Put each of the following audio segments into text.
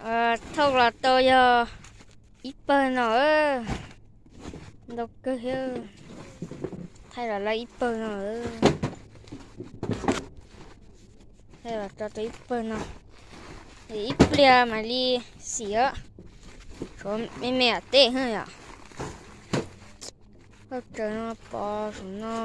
Thauj los tau yog ib pawg no, ntau kawg thiab. Thaij los lawm ib pawg no, thaij los tso rau ib pawg no, ib pliag mam li xim os. Tshuav me me teb yom. Hauj tsaws no pov saum no,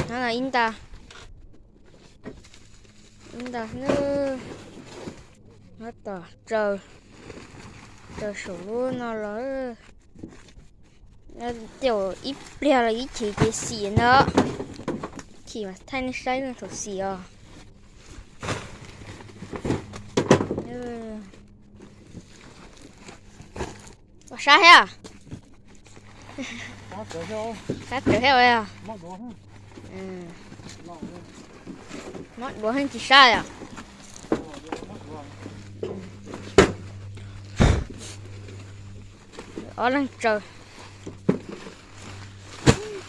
no ib nta, ib nta xwb. Nyob tom tsaws, tsaws saum lub no los, caum ib pliag los ib chim ces xim ntag. Chim mas thaij nej saib thaum xim os. Pom sab thiab? Sab tawv thiab os. Mob duav heej tsis sab yom. Ob leeg tsaws.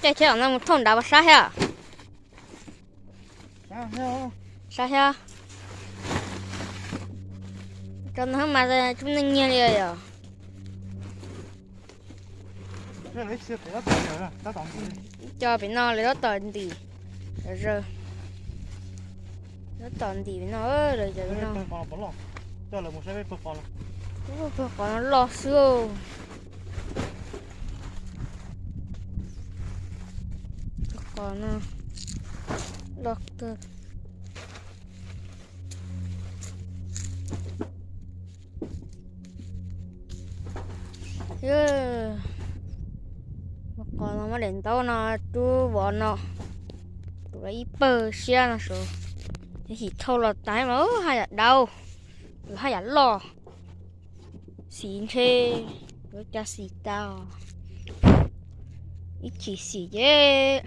Caij tsheb los no mus thauj nrad pom sab thiab? Sab thiab. Tso no mas tsis muaj neeg nyiag li yom. Ib co pem no lawv tab tom ntim, zaws, tab tom ntim pem no lawv cov no. Pawg qos no loj xwb. Pawg qos no loj kawg. Pawg qos no muab daim ntaub no rub vov no, tus ib pawg siab no sav, yog him thauj los tas mas haj yam dau, haj yam loj. Xim ntshe yuav cas xim tau, ib chim xim ces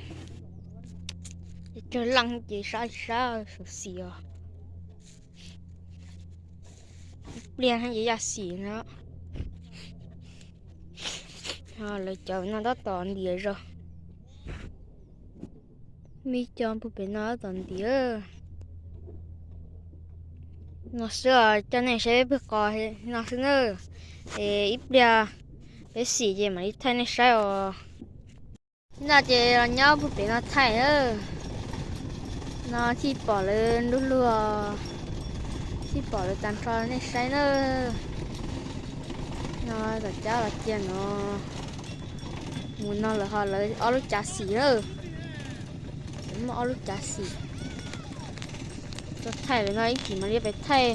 cog leej ces sab sab xim os. Ib pliag ces yaj xim no. Lawv cov no tab tom ntim zog. Muaj ib co puag pem no tab tom ntim. No xwb os, coj nej saib pawg qos no xwb na. Es ib pliag peb xim ces mam li thaij nej saib os. No ces los nyob puag pem no thaij. No thiaj pom lawv nruab luag, thiaj pom lawv tag nrho nej saib na. No tom cab los cia no, mus no lawv ho lawv ob lub cav xim na. Lawv muaj ob lub cav xim. Tso thaij lawm no ib chim mam li pem thaij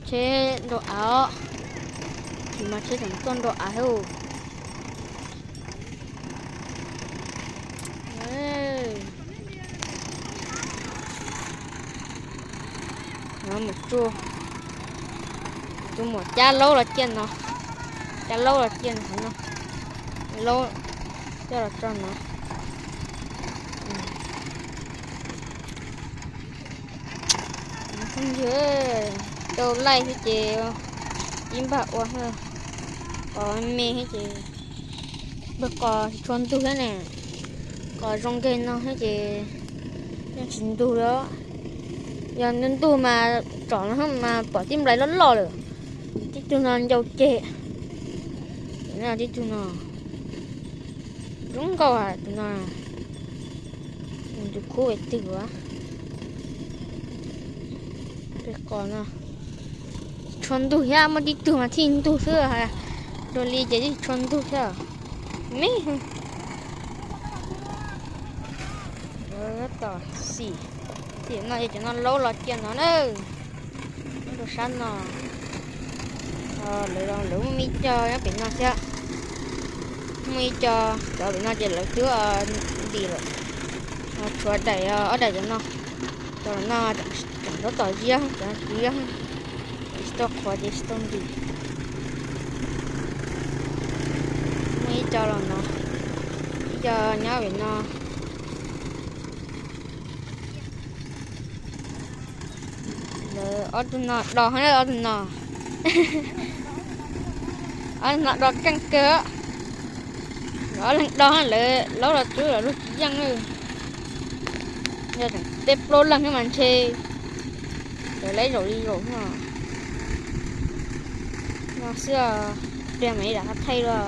tsheb nrau av os. Chim mas tsheb tseem tuaj nrau av thiab. Mus tsuj, tus muam cab laub los cia no, cab laub los cia no, laub coj los tso no. Phooj ywg, tau laij thiab ces ib npag ua, qos me thiab ces, pawg qos tsis tshua ntug thiab ne, qos zoo nkag no thiab ces yeej tsis ntug li. Yog ntug ntug mas tsom no mas pom tib nplai loj loj lawm, tib tug no ncau ceg, tib tug no zoo nkauj tus no, tus khub es twg a. Pawg qos no tsis tshua ntug thiab, muaj tib tug mas thiaj ntug xwb, dua li ces tsis tshua ntug thiab. Me, tom xim, xim no ces cov no laub los cia no na. Rau sab no, lawv, lawv muaj ib co nyob pem no thiab, muaj ib co, cov pem no ces lawv twb ntim lawm, tshuav daim, ob daim cov no, cov no tseem tab tom ziab, cov no tsis ziab, tsis tau qhuav ces tsis tau ntim. Muaj ib co los no, ib co nyob pem no. Lawv ob tug no do, ob tug no, ob tug no do keej kawg. Lawv ob leeg do, lawv laub los twb los luag tsis yeej. Yog tseem tej plaub leeg mas ntshe lawv laib zaum li zaum no. No xwb os, pliag mam li rov qab thaij dua.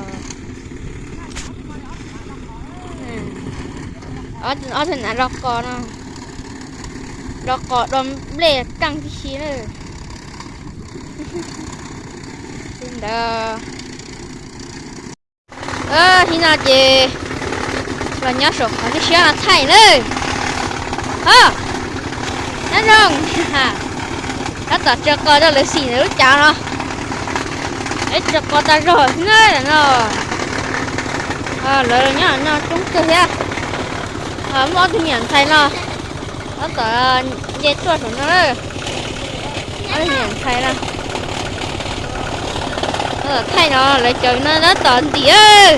Ob tug nam los qos no, los qos do nplej kaaj tib si na. Li ntawd. Ib no ces los nyob saum qhov siab siab no thaij na. Ho, nyob zoo. Tab tom tso qos rau lawv xim lub cav no. Lawv tso qos tas zog xwb na no. Lawv nyob no coob kawg thiab. Muaj ob tug niam ntxhais no tab tom nce tuaj saum no. Ob tug niam ntxhais no tab tom thaij no, lawv cov no tab tom ntim.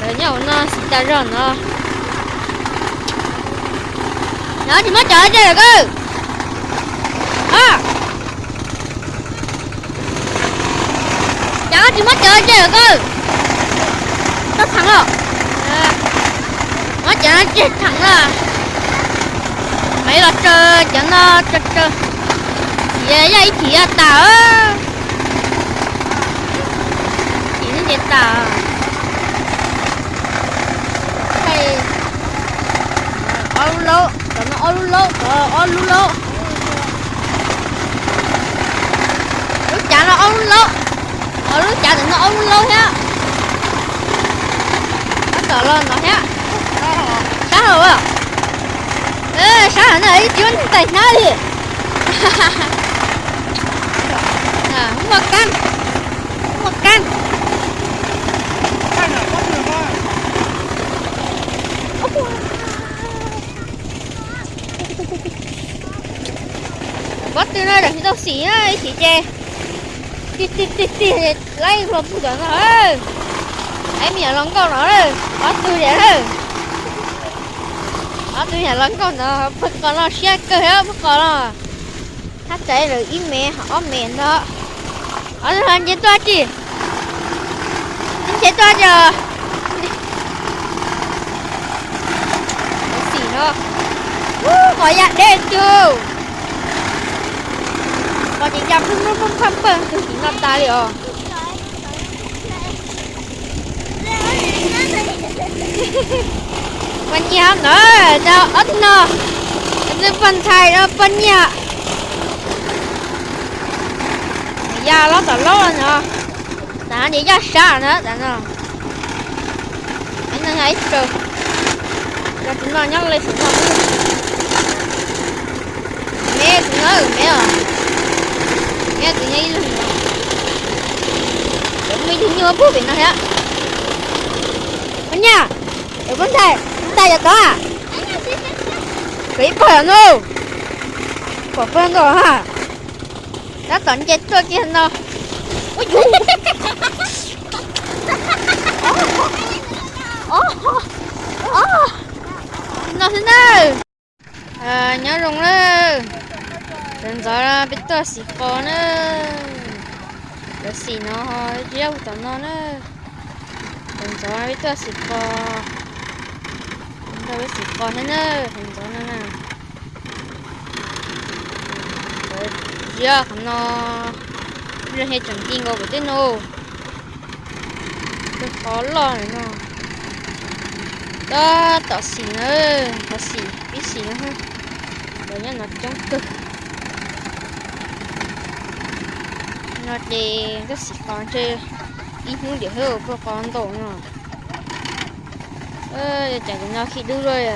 Lawv nyob hauv no xim tas zog no. Nov tsis muab cov ntse lawm kawg. Cov tsis muab cov ntse lawm kawg. Tau theem los. Muab cov ntse theem na. Mam li los tso cov no tso tso. Yog ib chim yog tas. Chim ntse tas. Ob lub laub, cov no ob lub laub, ob lub laub. Lub cav no ob lub laub, ob lub cav ntawm no ob lub laub thiab. Tab tom los no thiab. Sab hauv, sab hauv na ib tsis muaj tais hnab li. Muaj kab, muaj kab. Pob tw no tsis tau xim na, ib chim ces tig tig tig tig laib hlo puag tom no. Ib me nyuam los nkauj no, ob tug yam, ob tug yam los nkauj no, pawg qos no siab kawg, pawg qos no. Hab txais lawm ib me ob me ntag. Ob tug nce tuaj tsis, nce tuaj tsis. Xim no, qos ya deb tug, qos ces ya pheej pheej pheej tug tim no tas li os. Poj niam ntawd, ob tug no, tus poj ntxhais poj niam. Ya laub tom laub no, tas ces yaj sab na tas no. Ib no yog ib tug, yog tus no nyob li saum no xwb. Me tus no me os, me tus nyob ib leeg no. Cov me tus nyuag puag pem no thiab. Poj niam, cov poj ntxhais, ntxhais cov tod, tshuav ib pawg no, pom pawg nkaus ha. Tab tom nce tuaj kiag no. No xwb na. Nyob zoo na. Sawv ntxov peb tuaj xim qos na. Lawv xim no ho tsis yog hu tom no na. Sawv ntxov peb tuaj xim qos. Nrog peb xim qos thiab na, sawv ntxov no na. Tsis yog qhov no, lub he tseem ti nkaus pem tej no. Qhov loj no, tab tom xim na, qhov xim pib xim no, lawv nyob no coob kawg. No ces tuaj xim qos ntshe ib hnub ntiam hwb pawg qos ntaus no. Cas cov no khib dub luaj.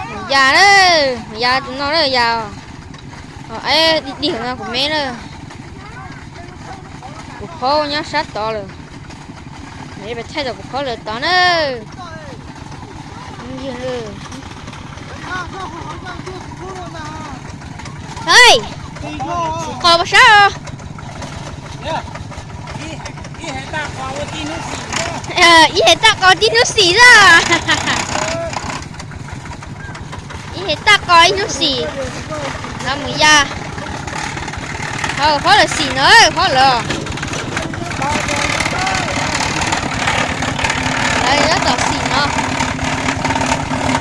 Mus ya na, mus ya tus no na ya. Ho ib dig no kuv me na. Kuv phob nyob sab tod lawm. Mam li pais thaij tom kuv phob lawm tod na. Xim qos pab sab os. Ib hev taj qos tib hnub xim na. Ib hev taj qos ib hnub xim. Los mus ya. Ho phob lawv xim no, phob lawv. Lawv tab tom xim no.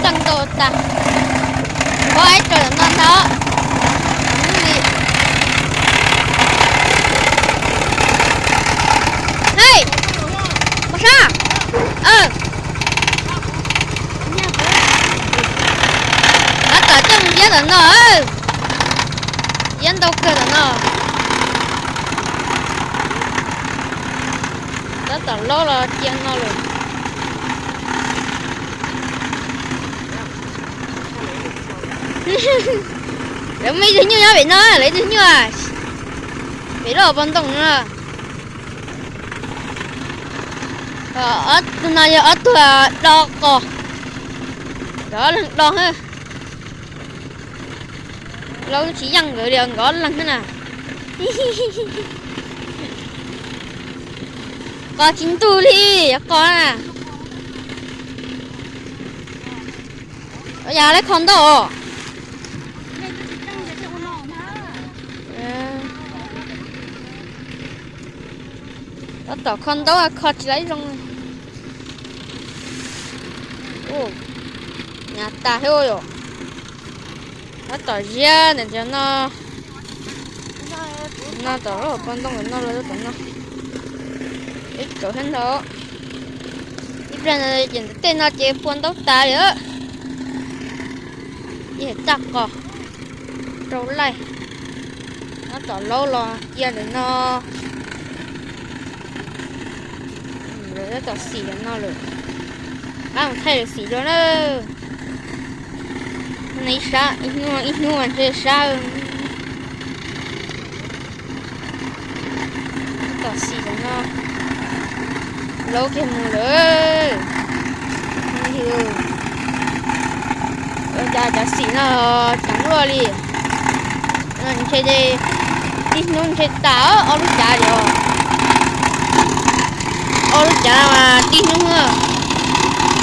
Tag ntau tas. Phob ib rau no ntag. Tab tom coj mus iab tom no. Iab ntau kawg tom no. Tab tom laub los cia no lawm. Lawv muaj ib tug nyuj nyob pem no, lawv ib tug nyuj pem lub hauv paus ntoo no. Tus no yog ob tug do qos, nkawd ob leeg do. Laub tsis yeej nkawd li, nkawd ob leeg na. Qos tsis ntug li, yuav qos na. Yog lawv kho ntaub os. Tab tom kho ntaub kho tsis laib zoo. Hnyav tas thiab yom. Tab tom ziab ntawm no, no tom lub hauv paus ntoo no los tom no. Ib tsoom thiab ntag. Ib pliag no ces ntawm tej no ces pua ntaub tas li. Ib tag qos rau laij. Tab tom laub los cia ntawm no. Lawv tab tom xim ntawm no lawm. Qab mus thaij lawv xim dua na. Ib sab, ib hnub ib hnub mas ntshe sab. Tab tom xim ntawm no. Laub kiag mus lawm. Ua cas cov xim no ceev luaj li. Ntshe tib hnub ntshe tas ob lub cav li os. Ob lub cav no mas tib hnub,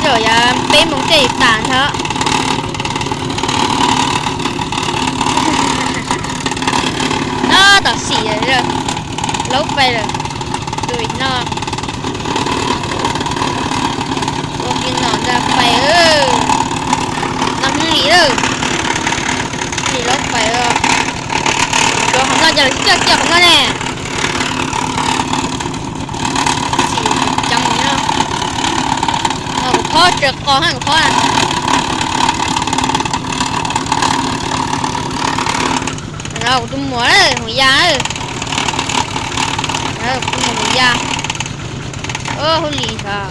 yog yav peb moos tej tas ntag. Tab tom xim, laub pais lawm. Tus vim no, ua ke no ntag pais, no hnub li lawm. Hnub li laub pais, rau qhov no ces lawv coj cia qhov no ne. Xim ceev li no. Kuv phob tsaws qos hab kuv phob. No kuv tus muam, muam ya, kuv tus muam ya. Hub li ntawd.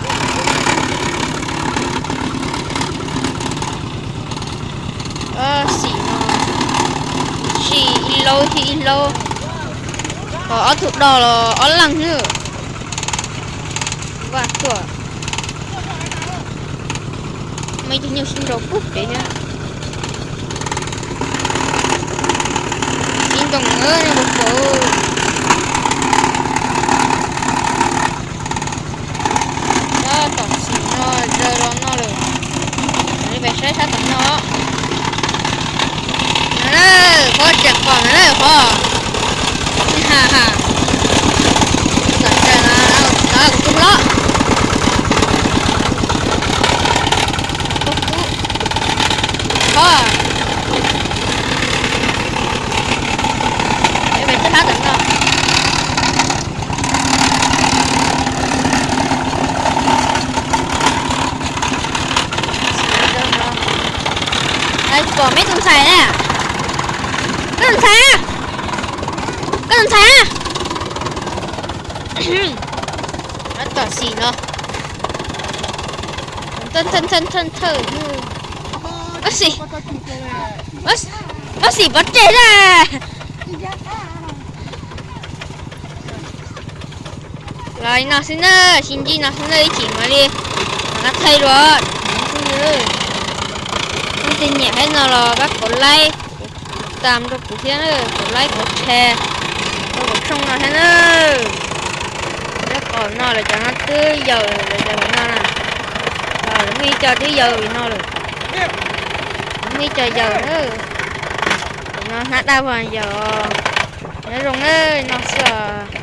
Xim no, xim ib laub thiab ib laub, ho ob tug do los ob leeg xwb. Vaj tuaj, muaj ib tug nyuj sib nraus pug pem thiab. Sib ntoo na, nyuj nraus pug. Tab tom xim no zaws los no lawm. Li pes saib sab tom no. No na, phob tseem pom no na phob. Ha ha. Tom tseem no, no kuv tus hlob. Phob. Li pes saib sab tom no. Pom me tus ntxhais na. Koj tus ntxhais, koj tus ntxhais. Tab tom xim no. Thawj thawj thawj thawj. Muab xim pov tseg na. Los li no xwb na, sib ntsib no xwb na, ib chim mam li mam qab thaij dua. Leej twg nyiam hais no los pab kauv like, tam rau kuv thiab na, kauv like kauv share rau kuv channel no thiab na. Lub qos no lawv cov no twb yawm lawv cov no na. Lawv muaj ib co twb yawm li no lawm. Lawv muaj ib co yawm na. Cov no hnab daj vog yawm. Nyob zoo na, no xwb os.